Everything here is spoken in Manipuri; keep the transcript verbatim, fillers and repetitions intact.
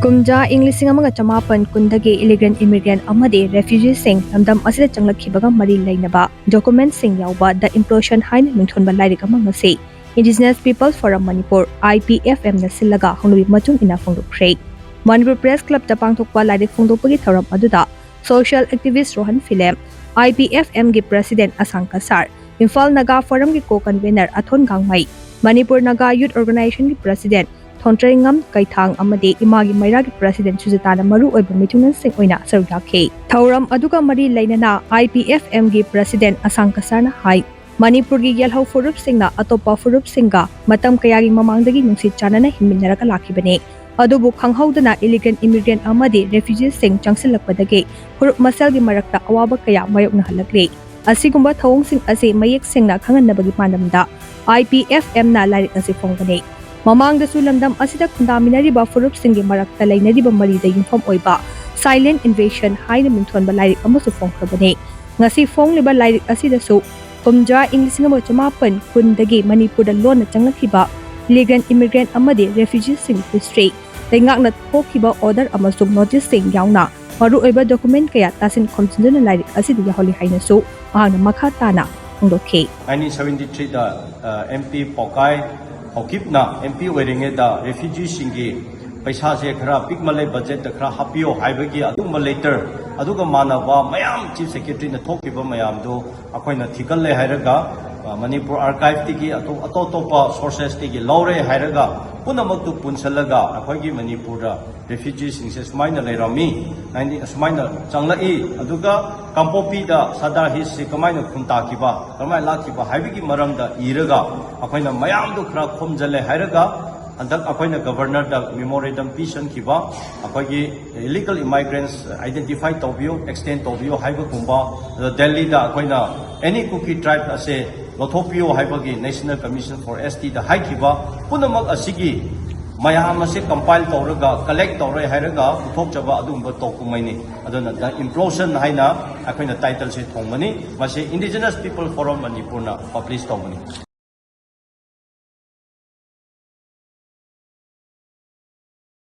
ꯀꯨꯝꯖꯥ ꯏꯪ ꯂꯤꯁꯤꯡ ꯑꯃꯒ ꯆꯃꯥꯄꯟ ꯀꯨꯟꯗꯒꯤ ꯏꯂꯤꯒꯦꯟ ꯏꯃꯤꯒ꯭ꯔꯦꯟ ꯑꯃꯗꯤ ꯔꯦꯐ꯭ꯌꯨꯖꯤꯁꯤꯡ ꯂꯝꯗꯝ ꯑꯁꯤꯗ ꯆꯪꯂꯛꯈꯤꯕꯒ ꯃꯔꯤ ꯂꯩꯅꯕ ꯗꯣꯀꯨꯃꯦꯟꯠꯁꯤꯡ ꯌꯥꯎꯕ ꯗ ꯏꯝꯄ꯭ꯂꯣꯁꯟ ꯍꯥꯏꯅ ꯃꯤꯡꯊꯣꯟꯕ ꯂꯥꯏꯔꯤꯛ ꯑꯃ ꯉꯁꯤ Indigenous People Forum Manipur, I P F M, ꯅ ꯁꯤꯜꯂꯒ ꯍꯧꯅꯕꯤ ꯃꯇꯨꯡ ꯏꯟꯅ ꯐꯣꯡꯗꯣꯛꯈ꯭ꯔꯦ꯫ ꯃꯅꯤꯄꯨꯔ ꯄ꯭ꯔꯦꯁ ꯀ꯭ꯂꯕꯇ ꯄꯥꯡꯊꯣꯛꯄ ꯂꯥꯏꯔꯤꯛ ꯐꯣꯡꯗꯣꯛꯄꯒꯤ ꯊꯧꯔꯝ ꯑꯗꯨꯗ social activist Rohan Philem, I P F M ꯒꯤ ꯄ꯭ꯔꯦꯁꯤꯗꯦꯟꯠ ꯑꯁꯥꯡ ꯀꯁꯥꯔ, ꯏꯝꯐꯥꯜ ꯅꯥꯒꯥ ꯐꯣꯔꯝꯒꯤ co convener Athong Gangmei, Manipur Naga youth ꯑꯣꯔꯒꯅꯥꯏꯖꯦꯁꯟꯒꯤ ꯄ꯭ꯔꯦꯁꯤꯗꯦꯟꯠ ꯊꯣꯟꯇ꯭ꯔꯩꯉꯝ ꯀꯩꯊꯥꯡ ꯑꯃꯗꯤ ꯏꯃꯥꯒꯤ ꯃꯩꯔꯥꯒꯤ ꯄ꯭ꯔꯦꯁꯤꯗꯦꯟꯠ ꯁꯨꯖꯤꯇꯥꯅ ꯃꯔꯨ ꯑꯣꯏꯕ ꯃꯤꯊꯨꯡꯂꯦꯟꯁꯤꯡ ꯑꯣꯏꯅ ꯁꯔꯨꯛ ꯌꯥꯈꯤ꯫ ꯊꯧꯔꯝ ꯑꯗꯨꯒ ꯃꯔꯤ ꯂꯩꯅꯅ I P F M ꯒꯤ ꯄ꯭ꯔꯦꯁꯤꯗꯦꯟꯠ ꯑꯁꯥꯡ ꯀꯁꯥꯔꯅ ꯍꯥꯏ, ꯃꯅꯤꯄꯨꯔꯒꯤ ꯌꯦꯜꯍꯧ ꯐꯨꯔꯨꯞꯁꯤꯡꯅ ꯑꯇꯣꯞꯄ ꯐꯨꯔꯨꯞꯁꯤꯡꯒ ꯃꯇꯝ ꯀꯌꯥꯒꯤ ꯃꯃꯥꯡꯗꯒꯤ ꯅꯨꯡꯁꯤ ꯆꯥꯟꯅꯅ ꯍꯤꯡꯃꯤꯟꯅꯔꯒ ꯂꯥꯛꯈꯤꯕꯅꯤ꯫ ꯑꯗꯨꯕꯨ ꯈꯪꯍꯧꯗꯅ ꯏꯂꯤꯒꯦꯟ ꯏꯃꯤꯒ꯭ꯔꯦꯟ ꯑꯃꯗꯤ ꯔꯦꯐ꯭ꯌꯨꯖꯤꯁꯤꯡ ꯆꯪꯁꯤꯜꯂꯛꯄꯗꯒꯤ ꯐꯨꯔꯨꯞ ꯃꯁꯦꯜꯒꯤ ꯃꯔꯛꯇ ꯑꯋꯥꯕ ꯀꯌꯥ ꯃꯥꯌꯣꯛꯅꯍꯜꯂꯛꯂꯤ꯫ ꯑꯁꯤꯒꯨꯝꯕ ꯊꯧꯑꯣꯡꯁꯤꯡ ꯑꯁꯤ ꯃꯌꯦꯛ ꯁꯦꯡꯅ ꯈꯪꯍꯟꯅꯕꯒꯤ ꯄꯥꯟꯗꯝꯗ I P F M ꯅ ꯂꯥꯏꯔꯤꯛ ꯑꯁꯤ ꯐꯣꯡꯕꯅꯤ꯫ ꯃꯃꯥꯡꯗꯁꯨ ꯂꯝꯗꯝ ꯑꯁꯤꯗ ꯈꯨꯟꯗꯥꯃꯤꯟꯅꯔꯤꯕ ꯐꯨꯔꯨꯞꯁꯤꯡꯒꯤ ꯃꯔꯛꯇ ꯂꯩꯅꯔꯤꯕ ꯃꯔꯤꯗ ꯌꯨꯝꯐꯝ ꯑꯣꯏꯕ Silent Invasion ꯍꯥꯏꯅ ꯃꯤꯡꯊꯣꯟꯕ ꯂꯥꯏꯔꯤꯛ ꯑꯃꯁꯨ ꯐꯣꯡꯈ꯭ꯔꯕꯅꯤ꯫ ꯉꯁꯤ ꯐꯣꯡꯂꯤꯕ ꯂꯥꯏꯔꯤꯛ ꯑꯁꯤꯗꯁꯨ ꯀꯨꯝꯖꯥ ꯏꯪ ꯂꯤꯁꯤꯡ ꯑꯃꯒ ꯆꯃꯥꯄꯟ ꯀꯨꯟꯗꯒꯤ ꯃꯅꯤꯄꯨꯔꯗ ꯂꯣꯟꯅ ꯆꯪꯂꯛꯈꯤꯕ ꯏꯂꯤꯒꯦꯟ ꯏꯃꯤꯒ꯭ꯔꯦꯟ ꯑꯃꯗꯤ ꯔꯦꯐ꯭ꯌꯨꯖꯤꯁꯤꯡ ꯍꯤꯁꯇ꯭ꯔꯤ, ꯂꯩꯉꯥꯛꯅ ꯊꯣꯛꯈꯤꯕ ꯑꯣꯔꯗꯔ ꯑꯃꯁꯨꯡ ꯅꯣꯇꯤꯁꯁꯤꯡ ꯌꯥꯎꯅ ꯃꯔꯨꯑꯣꯏꯕ ꯗꯣꯀꯨꯃꯦꯟꯠ ꯀꯌꯥ ꯇꯥꯁꯤꯟ ꯈꯣꯝꯖꯤꯟꯗꯨꯅ ꯂꯥꯏꯔꯤꯛ ꯑꯁꯤꯗ ꯌꯥꯎꯍꯜꯂꯤ ꯍꯥꯏꯅꯁꯨ ꯃꯍꯥꯛꯅ ꯃꯈꯥ ꯇꯥꯅ ꯐꯣꯡꯗꯣꯛꯈꯤ꯫ ꯅꯥꯏꯟꯇꯤꯟ ꯁꯚꯦꯟꯇꯤ ꯊ꯭ꯔꯤꯗ ꯑꯦꯝ ꯄꯤ ꯄꯣꯀꯥꯏ ꯍꯧꯈꯤꯞꯅ ꯑꯦꯝ ꯄꯤ ꯑꯣꯏꯔꯤꯉꯩꯗ ꯔꯦꯐ꯭ꯌꯨꯖꯤꯁꯤꯡꯒꯤ ꯄꯩꯁꯥꯁꯦ ꯈꯔ ꯄꯤꯛꯃꯜꯂꯦ, ꯕꯖꯦꯠꯇ ꯈꯔ ꯍꯥꯞꯄꯤꯌꯣ ꯍꯥꯏꯕꯒꯤ ꯑꯗꯨꯒꯨꯝꯕ ꯂꯦꯇꯔ, ꯑꯗꯨꯒ ꯃꯥꯟꯅꯕ ꯃꯌꯥꯝ ꯆꯤꯐ ꯁꯦꯀ꯭ꯔꯦꯇꯔꯤꯅ ꯊꯣꯛꯈꯤꯕ ꯃꯌꯥꯝꯗꯣ ꯑꯩꯈꯣꯏꯅ ꯊꯤꯒꯠꯂꯦ ꯍꯥꯏꯔꯒ, ꯑ, ꯃꯅꯤꯄꯨꯔ ꯑꯥꯔꯀꯥꯏꯚꯇꯒꯤ ꯑꯇꯣꯞ ꯑꯇꯣꯞ ꯑꯇꯣꯞꯄ ꯁꯣꯔꯁꯦꯁꯇꯒꯤ ꯂꯧꯔꯦ ꯍꯥꯏꯔꯒ ꯄꯨꯝꯅꯃꯛꯇꯨ ꯄꯨꯟꯁꯤꯜꯂꯒ ꯑꯩꯈꯣꯏꯒꯤ ꯃꯅꯤꯄꯨꯔꯗ ꯔꯦꯐ꯭ꯌꯨꯖꯤꯁꯤꯡꯁꯦ ꯁꯨꯃꯥꯏꯅ ꯂꯩꯔꯝꯃꯤ, ꯍꯥꯏꯗꯤ ꯑꯁꯨꯃꯥꯏꯅ ꯆꯪꯂꯛꯏ, ꯑꯗꯨꯒ ꯀꯥꯡꯄꯣꯛꯄꯤꯗ ꯁꯔꯗꯥꯔ ꯍꯤꯠꯁꯁꯤ ꯀꯃꯥꯏꯅ ꯈꯨꯟꯇꯥꯈꯤꯕ, ꯀꯃꯥꯏꯅ ꯂꯥꯛꯈꯤꯕ ꯍꯥꯏꯕꯒꯤ ꯃꯔꯝꯗ ꯏꯔꯒ ꯑꯩꯈꯣꯏꯅ ꯃꯌꯥꯝꯗꯨ ꯈꯔ ꯈꯣꯝꯖꯤꯜꯂꯦ ꯍꯥꯏꯔꯒ ꯍꯟꯗꯛ ꯑꯩꯈꯣꯏꯅ ꯒꯕꯔꯅꯔꯗ ꯃꯦꯃꯣꯔꯦꯟꯗꯝ ꯄꯤꯁꯟꯈꯤꯕ, ꯑꯩꯈꯣꯏꯒꯤ ꯏꯂꯤꯒꯦꯜ ꯏꯃꯥꯏꯒ꯭ꯔꯦꯟꯁ ꯑꯥꯏꯗꯦꯟꯇꯤꯐꯥꯏ ꯇꯧꯕꯤꯌꯨ, ꯑꯦꯛꯁꯇꯦꯟ ꯇꯧꯕꯤꯌꯨ ꯍꯥꯏꯕꯒꯨꯝꯕ, ꯑꯗꯣ ꯗꯦꯜꯂꯤꯗ ꯑꯩꯈꯣꯏꯅ ꯑꯦꯅꯤ ꯀꯨꯀꯤ ꯇ꯭ꯔꯥꯏꯕ ꯑꯁꯦ ꯂꯧꯊꯣꯛꯄꯤꯌꯨ ꯍꯥꯏꯕꯒꯤ ꯅꯦꯁꯅꯦꯜ ꯀꯃꯤꯁꯟ ꯐꯣꯔ ꯑꯦꯁ ꯇꯤꯗ ꯍꯥꯏꯈꯤꯕ ꯄꯨꯝꯅꯃꯛ ꯑꯁꯤꯒꯤ ꯃꯌꯥꯝ ꯑꯁꯦ ꯀꯝꯄꯥꯏꯜ ꯇꯧꯔꯒ, ꯀꯂꯦꯛ ꯇꯧꯔꯦ ꯍꯥꯏꯔꯒ ꯄꯨꯊꯣꯛꯆꯕ ꯑꯗꯨꯒꯨꯝꯕ ꯇꯣꯛ ꯀꯨꯝꯍꯩꯅꯤ꯫ ꯑꯗꯨꯅ ꯗ ꯏꯝꯄ꯭ꯂꯣꯁꯟ ꯍꯥꯏꯅ ꯑꯩꯈꯣꯏꯅ ꯇꯥꯏꯇꯜꯁꯦ ꯊꯣꯡꯕꯅꯤ꯫ ꯃꯁꯤ ꯏꯟꯗꯤꯖꯤꯅꯁ ꯄꯤꯄꯜ ꯐꯣꯔꯝ ꯃꯅꯤꯄꯨꯔꯅ ꯄꯕ꯭ꯂꯤꯁ ꯇꯧꯕꯅꯤ꯫